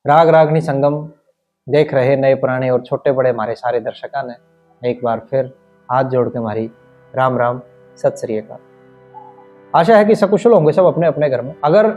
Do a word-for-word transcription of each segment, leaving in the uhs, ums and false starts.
राग रागनी संगम देख रहे नए पुराने और छोटे बड़े हमारे सारे दर्शकों ने एक बार फिर हाथ जोड़ के हमारी राम राम, सत श्री अकाल। आशा है कि सकुशल होंगे सब अपने अपने घर में। अगर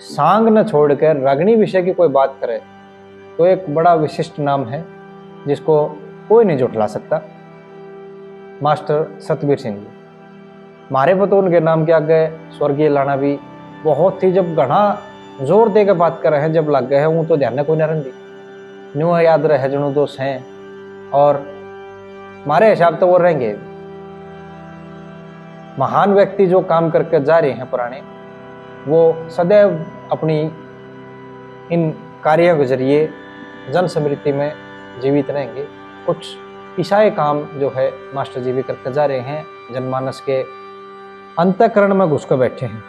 सांग न छोड़कर रागनी विषय की कोई बात करे तो एक बड़ा विशिष्ट नाम है जिसको कोई नहीं झुठला सकता, मास्टर सतबीर सिंह जी। म्हारे पे तो उनके नाम के आगे स्वर्गीय लाना भी बहुत ही, जब घना जोर दे के बात कर रहे हैं, जब लग गए हैं, वो तो ध्यान कोई ना रहंदी, न्यू याद रहे जणु दोष हैं। और म्हारे हिसाब तो वो रहेंगे। महान व्यक्ति जो काम करके जा रहे हैं पुराने, वो सदैव अपनी इन कार्यों के जरिए जन स्मृति में जीवित रहेंगे। कुछ ईसाई काम जो है मास्टर जी भी करके जा रहे हैं, जनमानस के अंतःकरण में घुस कर बैठे हैं।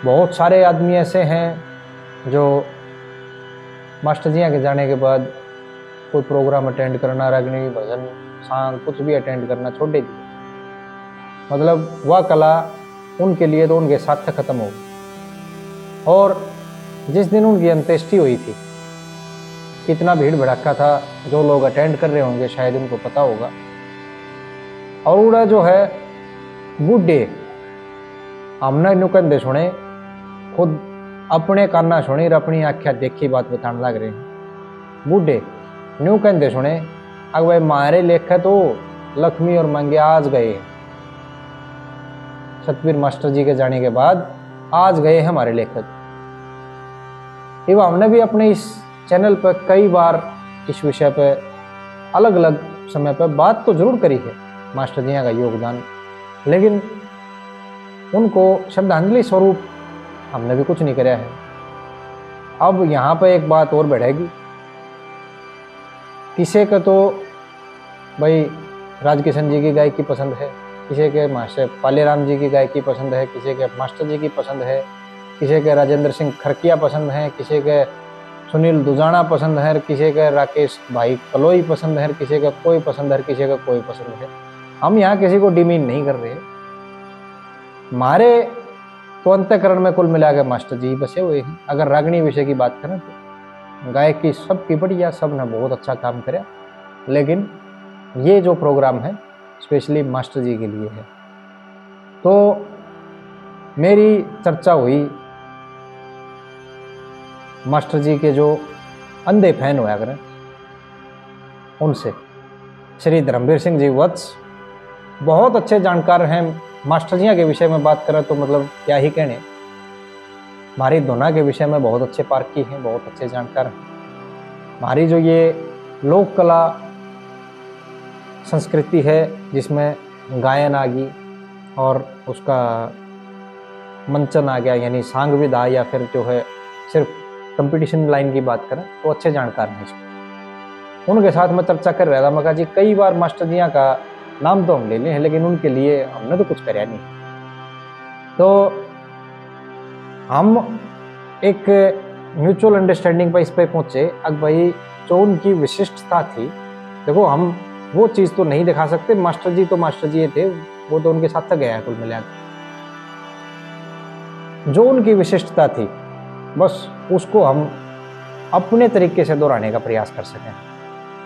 बहुत सारे आदमी ऐसे हैं जो मास्टर जी के जाने के बाद कोई प्रोग्राम अटेंड करना, रागनी, भजन, सांग, कुछ भी अटेंड करना छोड़ दे दिया। मतलब वह कला उनके लिए तो उनके साथ खत्म हो गई। और जिस दिन उनकी अंत्येष्टि हुई थी, कितना भीड़ भड़ाका था, जो लोग अटेंड कर रहे होंगे शायद उनको पता होगा। और उड़ा जो है बूढ़े, हमने न्यू कहते सुने, खुद अपने काना सुनी और अपनी आँखें देखी बात बताने लग रहे हैं। बूढ़े न्यू कहते सुने, अग भाई, म्हारे लेखे तो लक्ष्मी और मंगे आज गए हैं। सतबीर मास्टर जी के जाने के बाद आज गए हैं हमारे लेखक। इब हमने भी अपने इस चैनल पर कई बार इस विषय पर अलग-अलग समय पर बात तो जरूर करी है, मास्टर जियां का योगदान, लेकिन उनको श्रद्धांजलि स्वरूप हमने भी कुछ नहीं करया है। अब यहाँ पे एक बात और बढ़ेगी, किसी का तो भाई राजकिशन जी की गायकी पसंद है, किसी के मास्टर पालेराम जी की गायकी पसंद है, किसी के मास्टर जी की पसंद है, किसी के राजेंद्र सिंह खरकिया पसंद हैं, किसी के सुनील दुजाना पसंद है, किसी के राकेश भाई कलोई पसंद है, किसी का कोई पसंद है, किसी का कोई पसंद है। हम यहाँ किसी को डिमीन नहीं कर रहे। हमारे तो अंतःकरण में कुल मिला के मास्टर जी बसे हुए हैं। अगर रागनी विषय की बात करें तो गायकी सबकी बढ़िया, सब ने बहुत अच्छा काम करया, लेकिन ये जो प्रोग्राम है स्पेशली मास्टर जी के लिए है। तो मेरी चर्चा हुई मास्टर जी के जो अंधे फैन होया करें उनसे। श्री धर्मवीर सिंह जी वत्स बहुत अच्छे जानकार हैं। मास्टर जियां के विषय में बात करें तो मतलब क्या ही कहने, हमारी धुना के विषय में बहुत अच्छे पारखी हैं, बहुत अच्छे जानकार हैं। हमारी जो ये लोक कला संस्कृति है जिसमें गायन आ गई और उसका मंचन आ गया, यानी सांग विधा, या फिर जो है सिर्फ कंपटीशन लाइन की बात करें तो अच्छे जानकार हैं इसमें। उनके साथ मैं चर्चा कर रहा था, मैं कहा जी कई बार मास्टर जियां का नाम तो हम ले लिए हैं लेकिन उनके लिए हमने तो कुछ करया नहीं। तो हम एक म्यूचुअल अंडरस्टैंडिंग पर इस पर पहुंचे। अग भाई जो उनकी विशिष्टता थी, देखो हम वो चीज़ तो नहीं दिखा सकते, मास्टर जी तो मास्टर जी ये थे, वो तो उनके साथ गया है कुल मिला के। जो उनकी विशिष्टता थी बस उसको हम अपने तरीके से दोहराने का प्रयास कर सकें।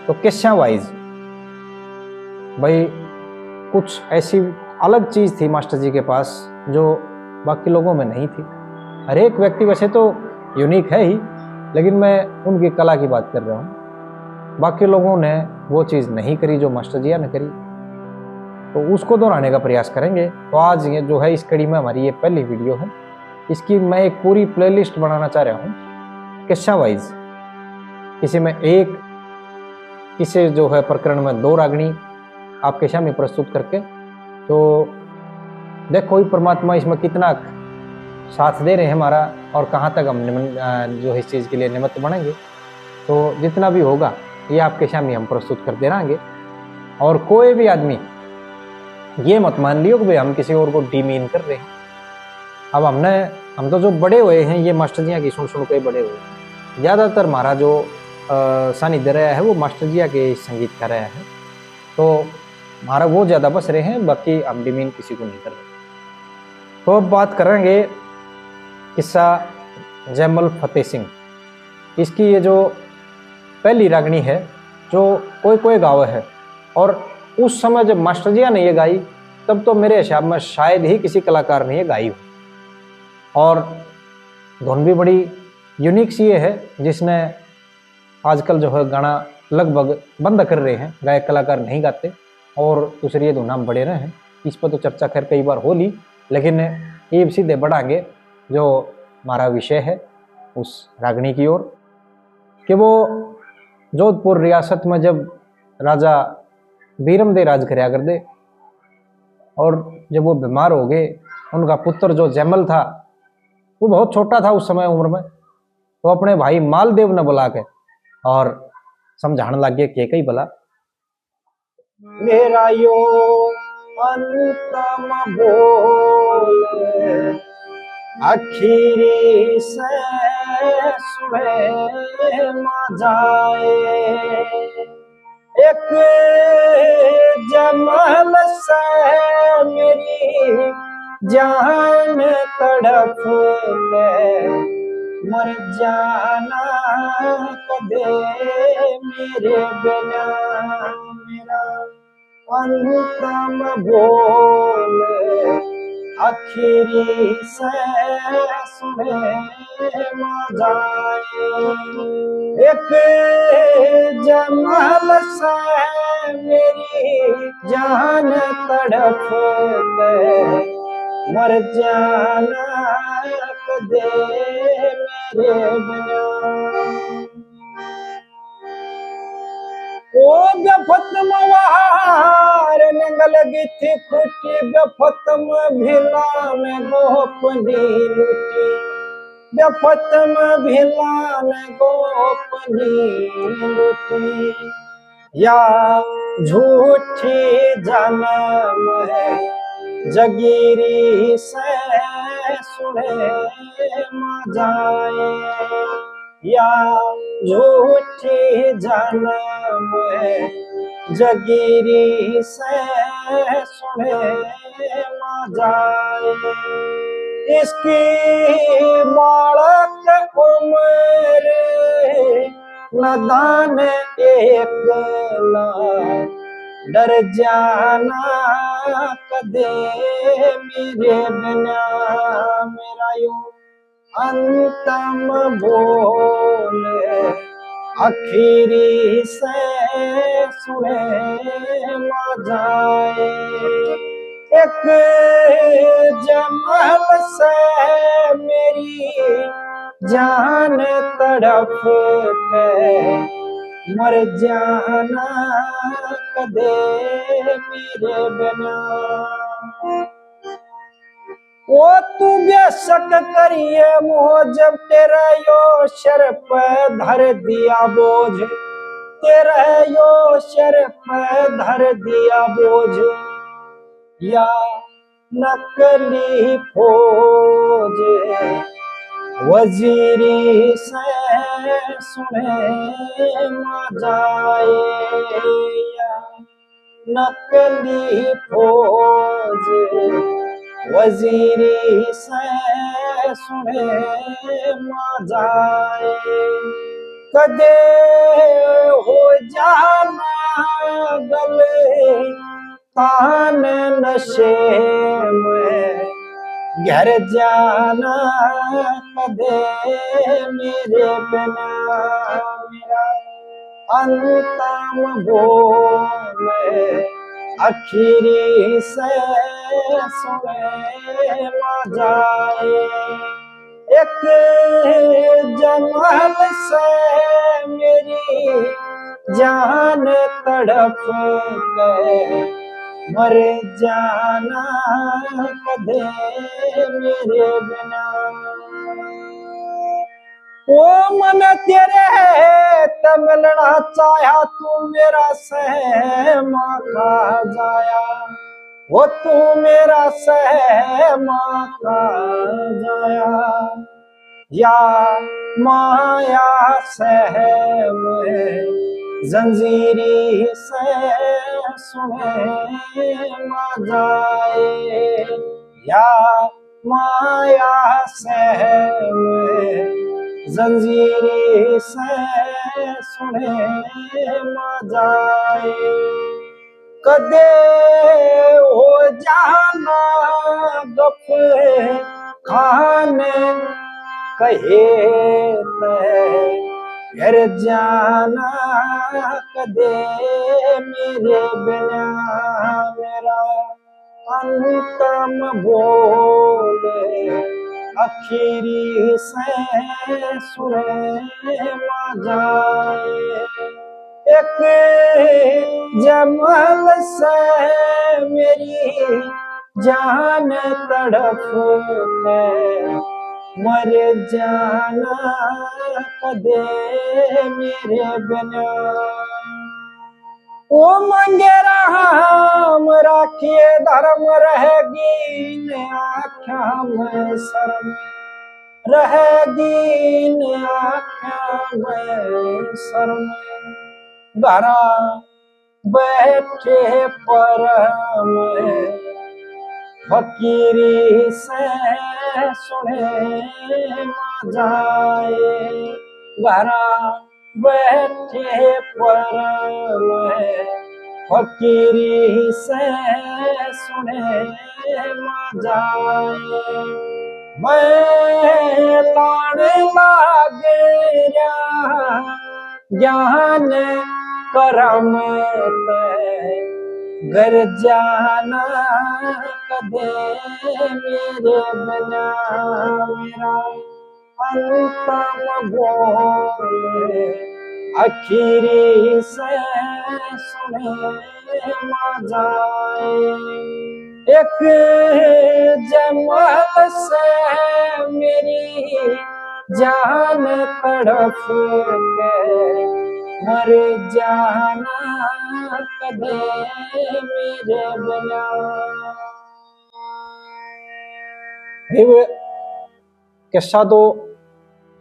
तो किस्सा वाइज भाई कुछ ऐसी अलग चीज़ थी मास्टर जी के पास जो बाकी लोगों में नहीं थी। हर एक व्यक्ति वैसे तो यूनिक है ही, लेकिन मैं उनकी कला की बात कर रहा हूँ। बाकी लोगों ने वो चीज़ नहीं करी जो मास्टर जिया ने करी, तो उसको दोहराने का प्रयास करेंगे। तो आज ये जो है इस कड़ी में हमारी ये पहली वीडियो है, इसकी मैं एक पूरी प्लेलिस्ट बनाना चाह रहा हूँ किस्सा वाइज, किसी में एक, किसी जो है प्रकरण में दो रागनी आपके सामने प्रस्तुत करके। तो देखो ही परमात्मा इसमें कितना साथ दे रहे हैं हमारा और कहाँ तक हम निमन-, अ, जो है इस चीज़ के लिए निमित्त बनेंगे। तो जितना भी होगा ये आपके सामने हम प्रस्तुत करते रहेंगे। और कोई भी आदमी ये मत मान लियो कि भाई हम किसी और को डिमीन कर रहे हैं। अब हमने, हम तो जो बड़े हुए हैं ये मास्टर जिया की सुन सुन के बड़े हुए हैं। ज़्यादातर हमारा जो, अ, सानिध्य रहा है वो मास्टर जिया के संगीत का रहा है, तो हमारा वो ज़्यादा बस रहे हैं, बाकी हम डिमीन किसी को नहीं कर रहे। तो अब बात करेंगे किस्सा जयमल फतेह सिंह। इसकी ये जो पहली रागनी है, जो कोई कोई गावे है, और उस समय जब मास्टर जिया ने ये गाई, तब तो मेरे हिसाब में शायद ही किसी कलाकार ने ये गाई हो। और धुन भी बड़ी यूनिक सी ये है, जिसने आजकल जो है गाना लगभग बंद कर रहे हैं, गायक कलाकार नहीं गाते, और दूसरी ये धुन हम बड़े रहे हैं। इस पर तो चर्चा खैर कई बार हो ली, लेकिन ये सीधे बढ़ाएंगे जो हमारा विषय है उस रागनी की ओर, कि वो जोधपुर रियासत में जब राजा बीरम दे राज करया कर दे, और जब वो बीमार हो गए, उनका पुत्र जो जैमल था, वो बहुत छोटा था उस समय उम्र में, तो अपने भाई मालदेव ने बुला के और समझाने लग गए कि कई भला मेरा यो अंतम बोल आखिरी से सुने ना जाए। एक जमल से मेरी जान तड़प के मर जाना कदे मेरे बिना। मेरा अंतम बोल आखिरी से सुने ना जाए। एक जमल से मेरी जान तड़प के मर जाना कदे मेरे बिना। ओ बेफतम वार नंगल गिथी खुटी, बेफतम भिलान गोपनी लुटी, बेफतम भिलान गोपनी लुटी। या झूठी जन्म है जगीरी से सुने ना जाए। या झूठी जन्म जगीरी से सुने ना जाए। इसकी बालक उम्र नदान एकला डर जाना कदे मेरे बिना। मेरा यो अंतम बोल आखिरी से सुने ना जाए। एक जमल से मेरी जान तड़प के मर जाना कदे मेरे बिना। ओ तू बेशक करिए मोह, जब तेरा यो सर पे धर दिया बोझ, तेरा यो सर पे धर दिया बोझ। या नकली फौज वजीरी से सुने ना जाए। या नकली फौज वजीरी से सुने ना जाए। कदे हो जाना गले तान नशे में घर जाना कदे मेरे बिना। मेरा अंतम बोल आखिरी से सुने ना जाए। एक जमल से मेरी जान तड़प के मर जाना कदे मेरे बिना। ओ मन तेरे ते मिलना चाहा, तू मेरा सहमा खा जाया। ओ तू मेरा सहमा खा जाया। या माया सहम जंजीरी से सुने ना जाए। या माया से मैं जंजीरी से सुने मा जाए। कदे हो जाना गफ खान कहे ते, घर जाना कदे मेरे बिना। मेरा अंतम बोल आखिरी से सुने मा जाए। एक जमल से मेरी जान तड़फ के मर जाना कदे मेरे बिना। ओ मंगे राम राखिए धर्म रहेगी न आँखां में शर्म, रहेगी न आँखां में शर्म। घरा बैठे परम फकीरी से सुने मा जाए। घरा बैठे परम फकीरी से सुने मा जाए। मैं लाने लाग रहा ज्ञान करम ते, घर जाना कदे मेरे बिना। मेरा अंतम बोल आखिरी से सुने मा जाए। एक जमल से मेरी जान तड़फ के मर जाना कदे मेरे बिना। इब किस्सा तो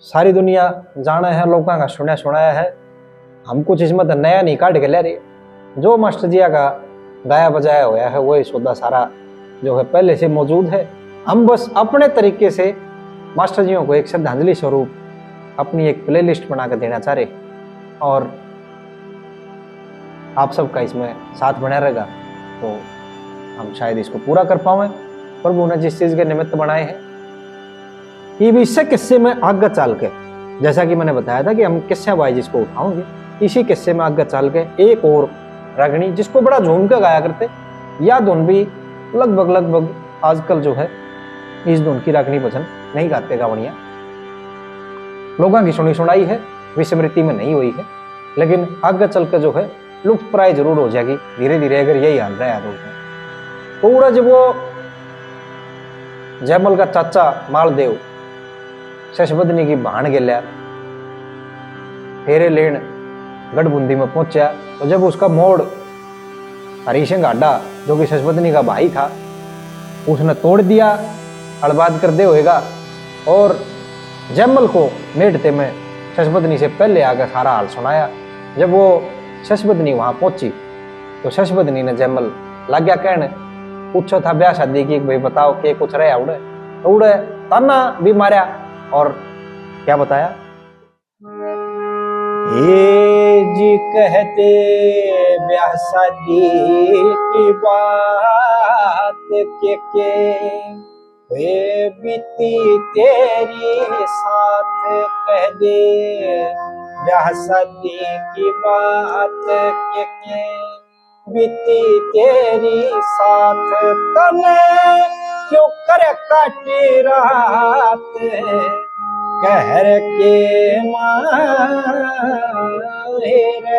सारी दुनिया जाने है, लोगों का सुना सुनाया है। हम कुछ इसमें तो नया नहीं काट के ले रहे। जो मास्टर जिया का गाया बजाया होया है, वही सौदा सारा जो है पहले से मौजूद है। हम बस अपने तरीके से मास्टर जियों को एक श्रद्धांजलि स्वरूप अपनी एक प्लेलिस्ट बना के देना चाह रहे, और आप सबका इसमें साथ बना रहेगा तो हम शायद इसको पूरा कर पावें। प्रभु ने जिस चीज़ के निमित्त बनाए हैं, ये भी इसी किस्से में आगे चल के, जैसा कि मैंने बताया था कि हम किस्से वाइज इसको उठाओगे, इसी किस्से में आगे चल के एक और रागनी जिसको बड़ा झूम के गाया करते, या धुन भी लगभग, लगभग आजकल जो है इस धुन की रागनी भजन नहीं गाते गावणिया। लोगों की सुनी सुनाई है, विस्मृति में नहीं हुई है, लेकिन आगे चल के जो है लुप्त प्राय जरूर हो जाएगी, धीरे धीरे अगर यही हाल रहा तो। तो उड़ा जब वो जयमल का चाचा मालदेव शशबदनी की भाण गेल्या फेरे लेन गढ़बुंदी में पहुंचा, तो जब उसका मोड़ हरी सिंह हाडा, जो कि शशबदनी का भाई था, उसने तोड़ दिया, अड़बाद कर दे होएगा। और जयमल को मेड़ते में शशबदनी से पहले आकर सारा हाल सुनाया। जब वो शशबदनी वहां पहुंची तो शशबदनी ने जयमल लाग्या कहन, पूछो था ब्याह शादी की, भाई बताओ के कुछ रहा उड़े। तो उड़े ताना भी मारया और क्या बताया, हे जी कहते ब्याह शादी की बात के, के वे बीती तेरी साथ कह दे, ब्याह शादी की बात के, के बीती तेरी साथ। तने क्यों कर काटी रात कहर के माहिर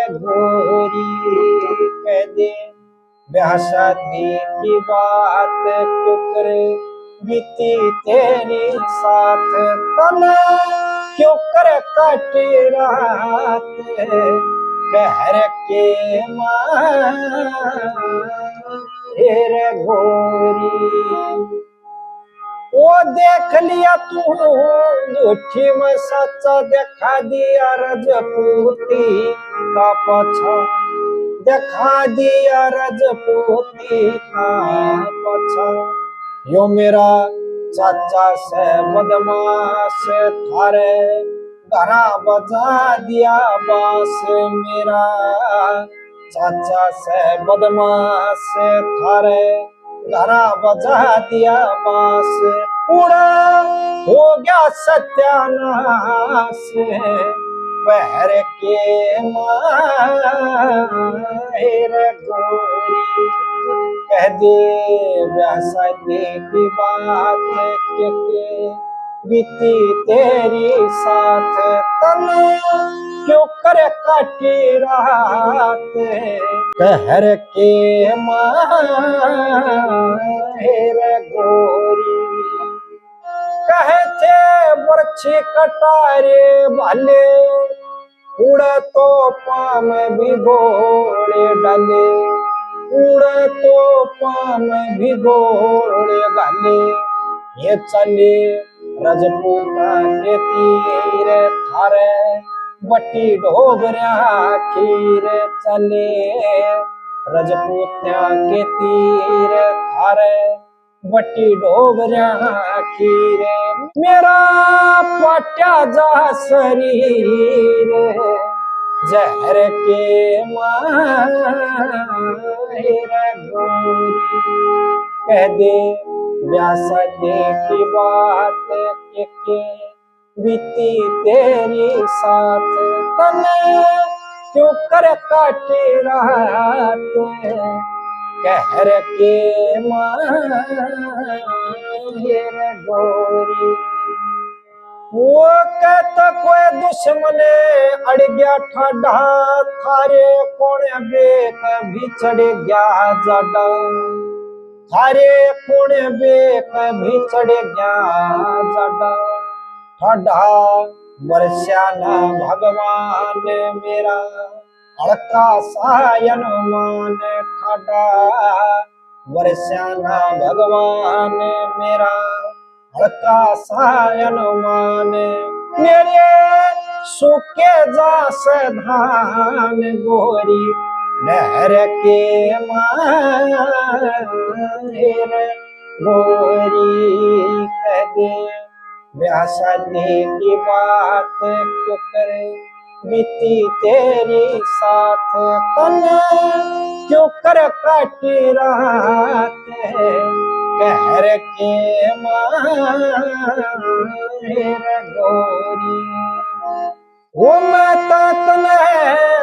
घोरी कह दे, ब्याह शादी की बात क्यों कर बीती तेरी साथ। तने क्यों कर काटी रात कहर के माहिर घोरी। वो देख लिया तू झूठी में सच्चा, दिखा दिया रजपूती का पाछा, दिखा दिया रजपूती का पाछा। यो मेरा चाचा से बदमाश थारे घरा बजा दिया बास मेरा, चाचा से बदमाश थारे घरा बजा दिया बास, उड़ा हो गया सत्यानाश। पहर के माहिर गोरी, कह दे ब्याह शादी की बात के, के बीती तेरी साथ, तने क्यों कर काटी रात। पहर के माहिर गोरी, कहे थे बरछी कटारे भाले, उड़े तो पाम भिगोड़े डाले, उड़े तो पाम भिगोड़े डाले। ये चले रजपूता के तीर थारे, बटी डोबरा खीर चले रजपूता के तीर थारे, बटी डोबरा खीर। मेरा पाट्या जा शरीर, जहर के माहिर गोरी, कह दे ब्याह शादी की बात के, के बीती तेरी साथ, तने क्यों कर काटी रात। कहर के माहिर गोरी, वो कहता कोई दुश्मन अड़ गया ठाडा, थारे कोण बेक भी चढ़ गया जाडा, थारे कोण बेक भी चढ़ गया जाडा। ठाडा बरस्या ना भगवान मेरा, हल्का सा अनुमान। ठाडा बरस्या ना भगवान मेरा, हल्का सा अनुमान। मेरे सूखे जा से धान गोरी, नहर के माहिर गोरी, कह दे ब्याह शादी की बात क्यों करे, बीती तेरी साथ, तने क्यों कर काटी रात। कहर के माहिर गोरी, ओ मैं तो तने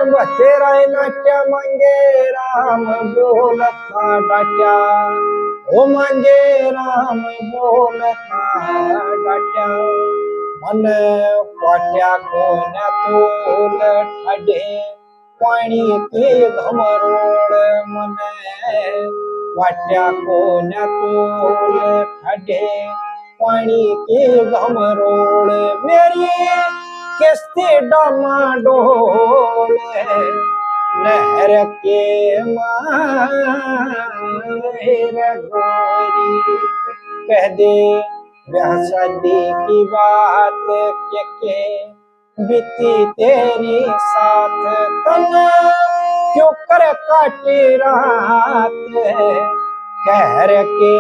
बतेरा ना क्या मांगे राम बोलता डाट्या, ओ मांगे राम बोलता डाट्या। मन पाट्या को न तोल ठडे, पानी की घमरोड़ मन पाट्या को न तोल ठडे, पानी की घमरोड़ मेरी किस्ती डामाडोल। नहर के माहिर गोरी, कह दे ब्याह शादी की बात के, के बीती तेरी साथ, तने क्यों कर काटी रात। कहर के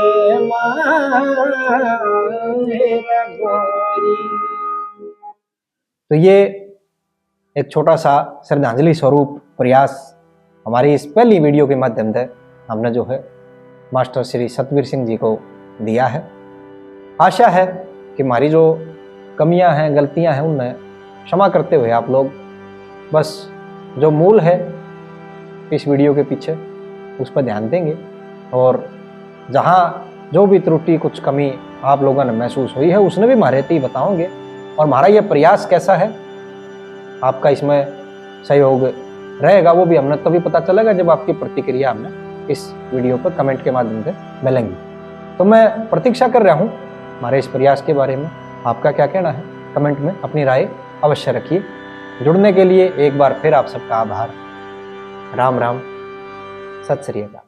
माहिर गोरी। तो ये एक छोटा सा श्रद्धांजलि स्वरूप प्रयास हमारी इस पहली वीडियो के माध्यम से हमने जो है मास्टर श्री सतबीर सिंह जी को दिया है। आशा है कि हमारी जो कमियां हैं, गलतियां हैं, उन्हें क्षमा करते हुए आप लोग बस जो मूल है इस वीडियो के पीछे, उस पर ध्यान देंगे और जहाँ जो भी त्रुटि, कुछ कमी आप लोगों ने महसूस हुई है, उसने भी म्हारे ती बताओगे। और म्हारा ये प्रयास कैसा है, आपका इसमें सहयोग रहेगा, वो भी हमने तभी पता चलेगा जब आपकी प्रतिक्रिया हमें इस वीडियो पर कमेंट के माध्यम से मिलेंगी। तो मैं प्रतीक्षा कर रहा हूँ हमारे इस प्रयास के बारे में, आपका क्या कहना है, कमेंट में अपनी राय अवश्य रखिए। जुड़ने के लिए एक बार फिर आप सबका आभार। राम राम, सत श्री अकाल।